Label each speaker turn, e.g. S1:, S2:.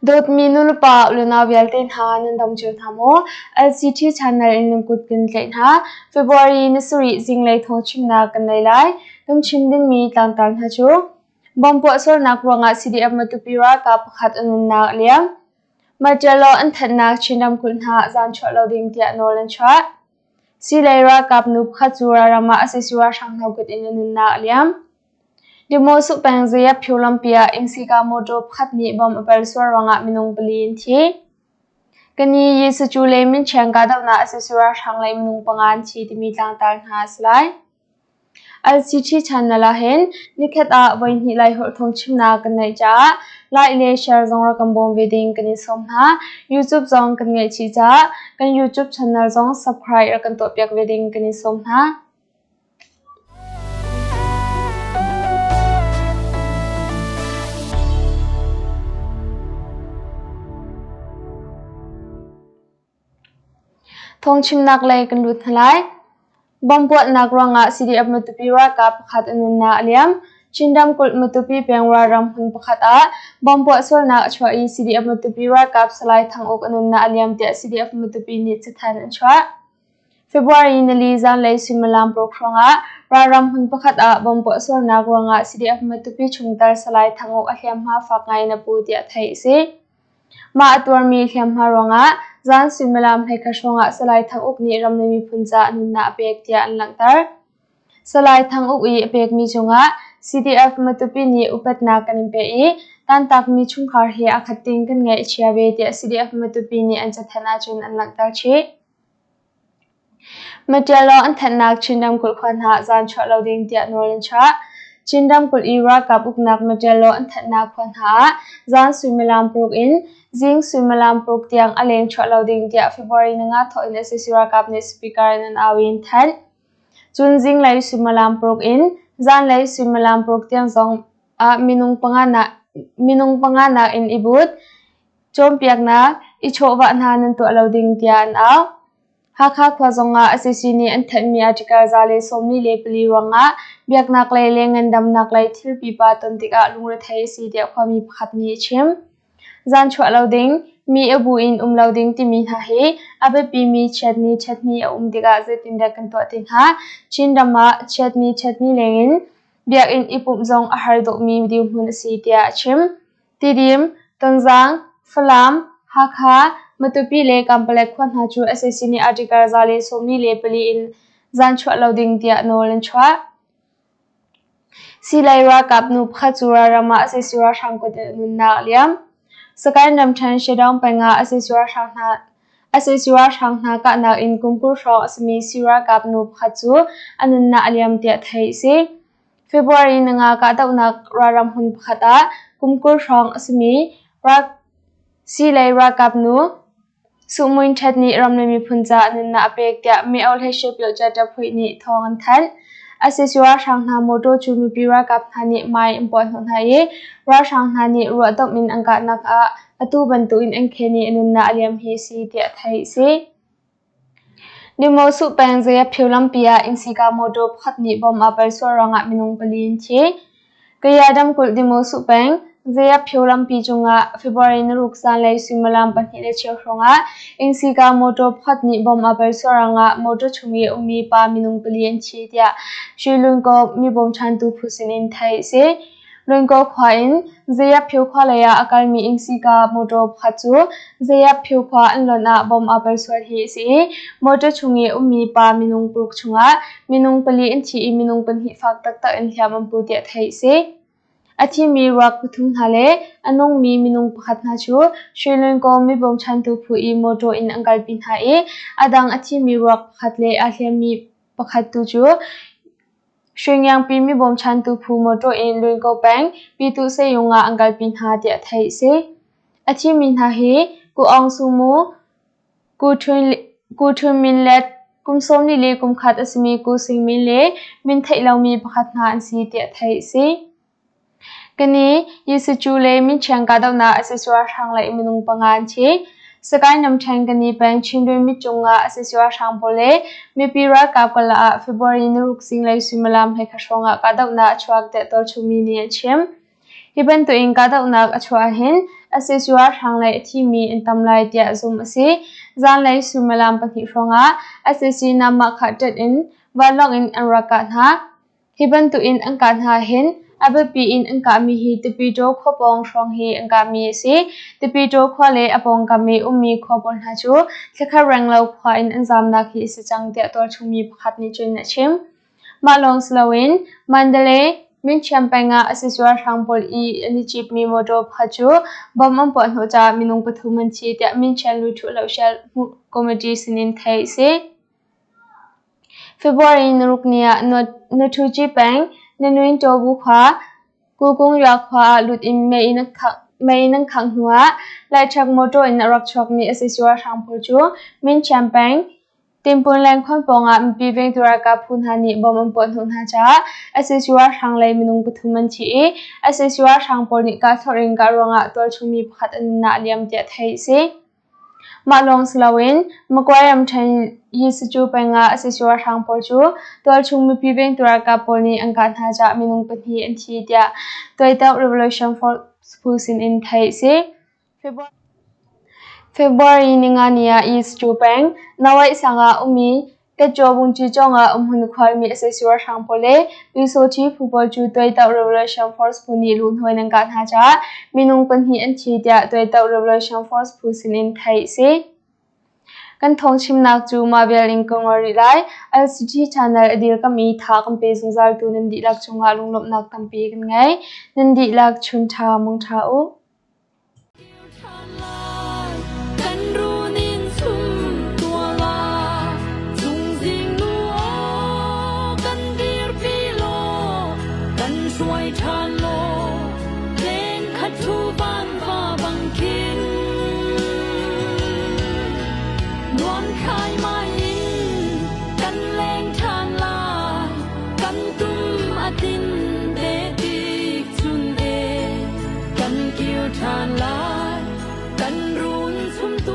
S1: Dawtmi nulepa unau vialte hna nan dam cio hna maw? LCT channel in nan kut kan tlaih hna. February ni sarih zinglei thawngchimnak kan nei lai. Kan chim dingmi tlangtar hna cu Bomb puah sualnak ruangah CDF Matupi ralkap pakhat a nunnak a liam. Martial law an thanhnak Chin ramkulh hna zaan chuah lo ding tiah nawl an chuah. Silei ralkap nu pakhat cu ralram ah sac ralhrang hna kut in a nunnak a liam. Demosuh peng Zayapphyo lampi ah Innsika mawṭaw pakhat nih bomb a pal sual ruangah minung pali an thi. Kani Yesucu le Minchiang kahdohnak sac ralhrang lei minung panga an thi timi tlangtar hna a si lai. LCT channel ah hin nikhat ah voihnih Laiholh thawngchimnak kan neih caah like le share zong rak kan bawm ve ding kan in sawm hna. YouTube zong kan ngeih chih caah kan YouTube channel zong subscribe rak kan tuahpiak ve ding kan in sawm hna. Thawngchimnak lei kan lut hna lai. Bomb puahnak ruangah CDF Matupi ralkap pakhat a nunnak a liam. Chin ramkulh Matupi peng ralram hmun pakhat ah bomb puah sualnak a chuah i CDF Matupi ralkap Salai Thang Uk a nunnak a liam tiah CDF Matupi nih cathanh an chuah. February nili zanlei suimilam paruk hrawngah ralram hmun pakhat ah bomb puah sualnak ruangah CDF Matupi chungtel Salai Thang Uk a hliamhma fak ngai in a pu tiah theih a si. Mah a tuarmi hliamhma ruangah zan suimilam 11 hrawngah Salai Thang Uk nih ram le miphun caah nunnak a pek tiah an langhter. Salai Thang Uk i a pekmi cungah CDF Matupi nih upatnak kan in pe i tantakmi chungkhar he aa khat ding kan ngaih a chia ve tiah CDF Matupi nih an cathanh ahcun an langhter chih. Matial law an thanhnak Chin ramkulh khua hna zaan chuah lo ding tiah nawl an chuah. Chin ramkulh i ralkap uknak Matial law an thanhnak khua hna ah zaan suimilam paruk in zing suimilam paruk tiang a leng chuah lo ding tiah February ninga thawk in sac ralkap nih speaker in an au i an thanh. Cun zinglei suimilam paruk in zanlei suimilam paruk tiang zong ah minung panga nak in i but, cawnpiaknak, i chawhvah hna nan tuah lo ding tiah an au. Hakha khua zongah sac nih an thanhmi article 144 ruangah biaknak lei le ngandamnak lei thil pipa ton tikah lungrethei a si tiah khuami pakhat nih a chim. Zan chuah lo ding, mi a bu in um lo ding timi hna hi a biapimi chiatni ṭhatni a um tikah zeitindah kan tuah ti hnga? Chinram ah chiatni ṭhatni lengin biakinn i pumh zong a har dawhmi dirhmun a si tiah a chim. Tidim, Tonzang, Falam, Hakha, Matupi le Kanpalet khua hna cu sac nih article 144 in zan chuah lo ding tiah nawl an chuah. Silei ralkap nu pakhat cu ralram ah sac ralhrang kut in a nunnak a liam. Sagaing ramṭhen Shadaung peng ah sac ralhrang hna kahnak in kum 20 hrawng a simi si ralkap nu pakhat cu a nunnak a liam tiah theih a si. February ninga kahdohnak ralram hmun pakhat ah kum 20 hrawng a simi silei ralkap nu Suh Muin Ṭhet nih ram le miphun caah nunnak a pek tiah Myo Hlei Pyohja Phuih nih thawng an thanh. Sac ralhrang hna mawṭaw cu mipi ralkap hna nih mei an puahhnawh hna i ralhrang hna nih ruahdomh in an kahnak ah atu bantukin an khen i a nunnak a liam hi a si tiah theih a si. Demosuh peng Zayaphyo lampi ah Innsika mawṭaw pakhat nih bomb aa pal sual ruangah minung pali an thi. Kaya ramkulh Demosuh peng Zayaphyo lampi cungah February naruk zanlei suimilam 2:15 hrawngah Innsika mawṭaw pakhat nih bomb aa pal sual ruangah mawṭaw chung i a ummi pa minung pali an thi tiah Shilunkaw mi bawmchantu phu sinin theih a si. Lungkaw khua in Zayaphyo khua lei ah a kalmi Innsika mawṭaw pakhat cu Zayaphyo khua an lonh ah bomb aa pal sual hi a si i mawṭaw chung i ummi pa minung paruk chungah minung pali an thi i minung pahnih fak taktak in hliam an pu tiah theih a si. A thimi ruak pathum hna le a nungmi minung pakhat hna cu Sri Lanka mi bawmchantu phu i mawṭaw in an kalpi hna i a dang a thimi ruak pakhat le aa hliammi pakhat tu cu Hringiangpi mi bawmchantu phu mawṭaw in Luinko peng Pyituh Seyung ah an kalpi hna tiah theih a si. A thimi hna hi Ku Aung Su Mu, Ku Htun Min Let, kum 21 a simi Ku Sing Min le min theih lomi pakhat hna an si tiah theih a si. Kani, Yisucu le Minchiang kahdohnak a sac ralhrang lei minung panga an thi. Sagaing ramṭhen Kani peng Chindwin mitcung ah a sac ralhrang pawl le mipi ralkap karlak ah February naruk zinglei suimilam 11 hrawng ah kahdohnak a chuak tiah tualchungmi nih an chim. Hi bantukin kahdohnak a chuah ahhin Sac ralhrang lei a thimi an tam lai tiah zumh a si. Zanlei suimilam 2 hrawngah sac namah-khah ṭet in vanlawng in an rak kah hna. Hi bantukin an kah hna hin a biapi in an kahmi hi Tipitaw khua pawng hrawng hi an kahmi a si. Tipitaw khua le a pawngkam i ummi khua pawl hna cu thlakhat renglo khua in an zamnak hi a si cang tiah tualchungmi pakhat nih cun a chim. Mah lawng si loin Mandalay, Minchiam peng ah a sizuar hrang pawl i an i citmi mawṭaw pakhat cu bomb an puah hnawh caah minung pathum an thi tiah Minchian Luṭhuh Lohsial Committee sinin theih a si. February 6 ni ah Nathuci peng Nanuin Tawbu khua Kukungya khua ah lut in mei in an khangh hnuah Laiṭhek mawṭaw in a rak chuakmi a sizuar hrang pawl cu Minchiam peng Timpun lengkhawn pawngah mipi vengtu ralkap phu hna nih bom an puah hnawh hna caah sac ralhrang lei minung pathum an thi i sac ralhrang pawl nih kahthlorh in kah ruangah tualchungmi pakhat an nunnak a liam tiah theih a si. Mah lawng si loin Magway ramṭhen Yisacu peng ah sac ralhrang pawl cu tualchung mipi vengtu ralkap pawl nih an kah hna caah minung pahnih an thi tiah Tuaitoh Revolution Force phu sinin theih a si. February 5 ni ah East Chu peng, Nawaih sang ah ummi Tetcaw Vungci cawng ah umhmun khuarmi sac ralhrang pawl le Pyusawhti phu pawl cu Tuaitoh Revolution Force phu nih luhnuai an kah hna caah minung pahnih an thi tiah Tuaitoh Revolution Force phu sinin theih a si. Kan thawngchimnak cu mah vial in ka ngol rih lai. LCT channel a dirkamh i tha kan pe zungzaltu nan dihlak cungah lunglawmhnak tampi kan ngei. Nan dihlak chun ṭha mung ṭha u.
S2: Kan runin chum tuala chungzing nu aw kan dirpi law kan hruai ṭhan law leng khat thu van va bang khin nuam khai mai in kan leng ṭhan lai kan tum a tin te tik chun e kan kir ṭhan lai kan run chum.